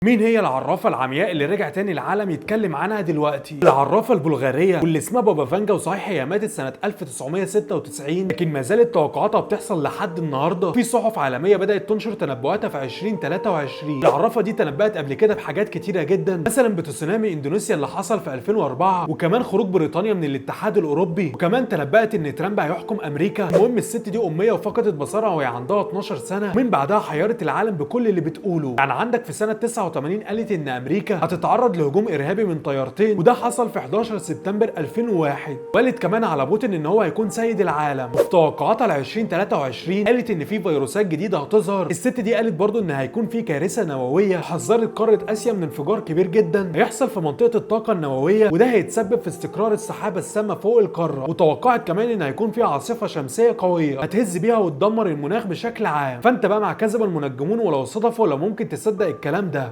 مين هي العرافه العمياء اللي رجع تاني العالم يتكلم عنها دلوقتي؟ العرافه البلغاريه واللي اسمها بابا فانجا، وصحيح هي ماتت سنة 1996 لكن ما زالت توقعاتها بتحصل لحد النهارده. في صحف عالمية بدات تنشر تنبؤاتها في 2023. العرافه دي تنبأت قبل كده بحاجات كتيرة جدا، مثلا بتسونامي اندونيسيا اللي حصل في 2004، وكمان خروج بريطانيا من الاتحاد الاوروبي، وكمان تنبأت ان ترامب هيحكم امريكا. المهم الست دي امية وفقدت بصرها وهي عندها 12 سنة، من بعدها حيرت العالم بكل اللي بتقوله. يعني عندك في سنة 89 قالت ان امريكا هتتعرض لهجوم ارهابي من طيارتين، وده حصل في 11 سبتمبر 2001. وقالت كمان على بوتين ان هو هيكون سيد العالم. وفي توقعاتها ل 2023 قالت ان في فيروسات جديدة هتظهر. الست دي قالت برضو ان هيكون في كارثة نووية، حذرت قارة اسيا من انفجار كبير جدا هيحصل في منطقة الطاقة النووية، وده هيتسبب في استقرار السحابة السامة فوق القارة. وتوقعت كمان ان هيكون في عاصفة شمسية قوية هتهز بيها وتدمر المناخ بشكل عام. فانت بقى مع كذب المنجمون ولو صدفوا لو ممكن تصدق الكلام ده.